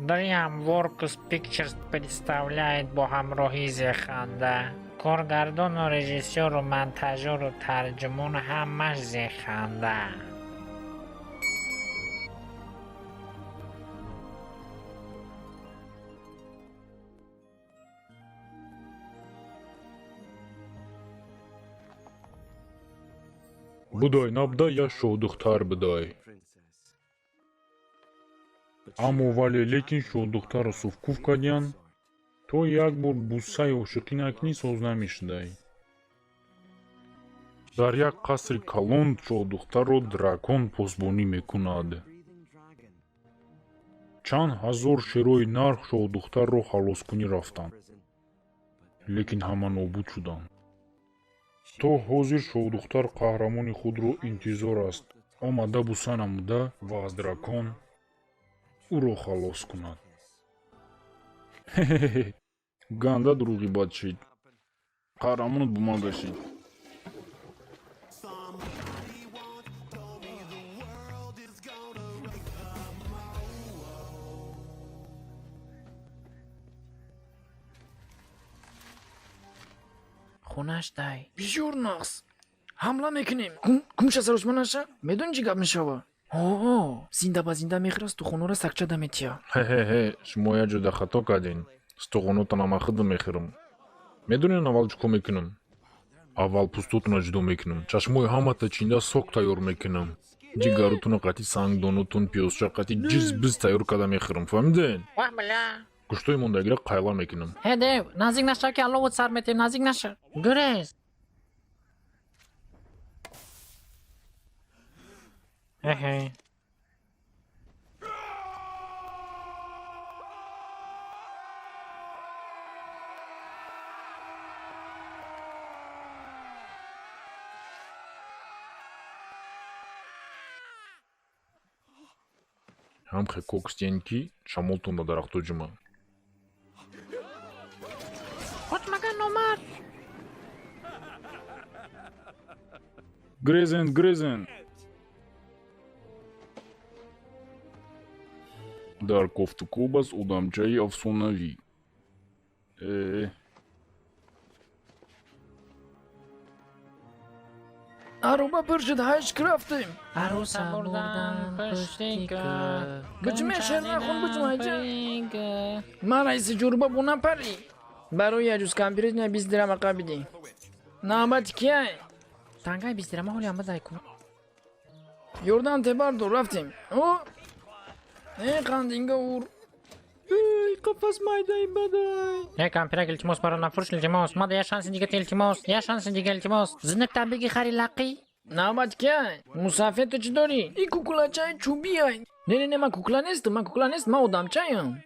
DreamWorks Pictures представляет бо ҳамроҳии Зеханда. Коргардону режиссёру монтажёру тарҷумон ҳамаш Зеханда. Будай, набда я шоҳдухтар будай. Аммо вале лекин шоҳдухтарро суфкуф кардиянд, то як бор бусаи ошиқӣ накунӣ, соз намешудай. Дар як қасри калон шоҳдухтарро дракон посбонӣ мекунад. Чанд ҳазор шерои нар шоҳдухтарро халоскунӣ рафтанд, лекин ҳама нобуд шуданд. То ҳозир шоҳдухтар қаҳрамони худро интизор аст, омада буса намуда ва аз дракон ӯро халос кунад. Хе-хе-хе, ганда дурӯғи бад шид. Қаҳрамонат бо ман гашид. Хонаш дай. Бисёр нағз. Ҳамла мекунем. Кумша саросма наша? Медонӣ чӣ гап мешава? О, зинда ба зинда мехӯра, стухонора сакча даметия. Хе-хе-хе, шумо як ҷода хато кардем. Стухонотона ман худам мехӯрам. Медонед, аввал чӣ кор мекунам? Аввал пӯстотонро ҷудо мекунам. Чашмои ҳамата чинда сок тайёр мекунам. Ҷигаротонро қатъи сангдонотон, пиёзча қатъи ҷиз-биз тайёр карда мехӯрам. Фаҳмидед? Ваҳ, бля. Гӯштҳои мондагиро қайла мекунам. Ҳе, дев, наздик наша, ки алловут сар метем, наздик наша. Гурез. Эҳе. Ҳам хе кокстиен, ки шамолтон ба дарахтҳо ҷума. Қоч, магар номард. Грезен, грезен. Дар кофтукоб аст одамчаи афсонавӣ. Э. Ароба пур шуд, ҳашк рафтем. Арӯса бурдан пушти кӯ. Буҷме, шер нахон, буҷмайҷа. Ман раиси ҷурба бо напарӣ. Барои яҷуз кампиритна 20 дирам ақа бидӣ. Навбати кияй? Тангаи 20 дирама ҳолиам бадай кун. Ёрдам те бардор, рафтем. О! Э, қандинга ур. Эй, қафас майдаи бадай. Э, кампирак, илтимос, маро нафурӯш, илтимос. Мада я шанси дига, илтимос. Я шанси дига, илтимос. Зинактан биги, хари лақӣ. Навбати кияй? Мусафед, ту чӣ дорӣ? И куклачаи чӯбиай. Не, не, не, ман кукла нестам, ман кукла нестам, ман одамчаям.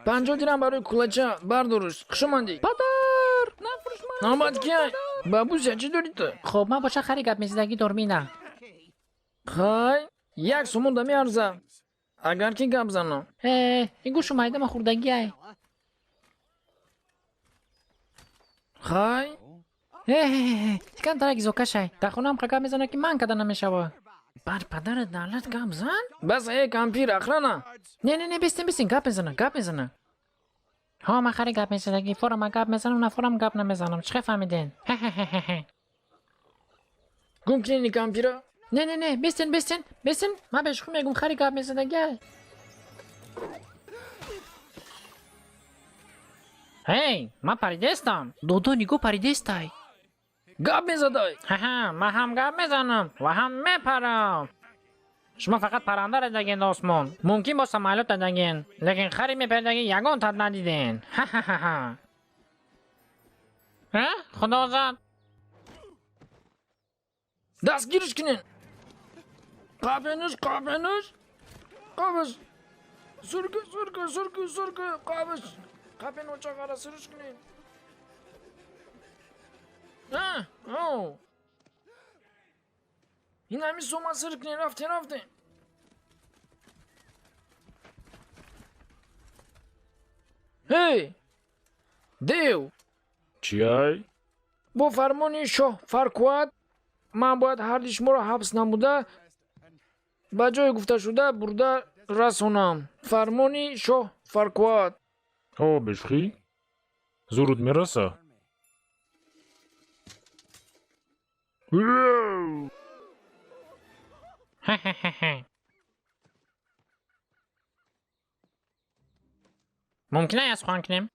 50 дирам барои куклача, бардоруш. Хуш омадӣ. Падар! Нафурӯш ман. Навбати кияй? Бабуся, чӣ дорӣ ту? Хоб, ман боша хари гап мезидагӣ дорам ина. Хай, 1 сомон да меарза. Агар ки гап занам. Э, ин гӯшу майдама хӯрдагиай. Хай. Э, тикан тарак изокашай. Дар хонаам қа гап мезана, ки ман када намешава. Бар падарат давлат гап зан? Бас, э, кампир, охрана. Не, не, не, бистин, бистин, гап мезана, гап мезана. Ҳо, ман хари гап мезадагӣ, форама гап мезанам, на форам гап намезанам. Чӣ фаҳмиден? Хе-хе-хе-хе. Гум кинени кампира. Не, не, не, бистин, бистин, бистин. Ман бешухӣ мегум, хари гап мезадагиай. Ҳей, ман паридестам. Додо, нигоҳ, паридестай. Гап мезадай. Ҳаҳа, ман ҳам гап мезанам ва ҳам мепарам. Шумо фақат паранда радаген осмон. Мумкин бо самолёт радаген, лекин хари мепардаги ягон тат надиден. Ҳа-ҳа-ҳа-ҳа. Э, худо зад. Дастгириш кунен. Қапенуш, қапенуш. Қабаш. Сурку, сурку, сурку, сурку, қабаш. Қапен очағара суруш кунен. А, оу. Ин ҳами сома сир кунен, рафтем, рафтем. Ҳей! Дев! Чиай? Бо фармони шоҳ Фаркуат ман бояд ҳарди шуморо ҳабс намуда, Ба ҷое гуфташуда бурда расонам. Фармони шоҳ Фаркуат. О, бешухӣ? Зурут мераса? Мумкин як сухан кунем?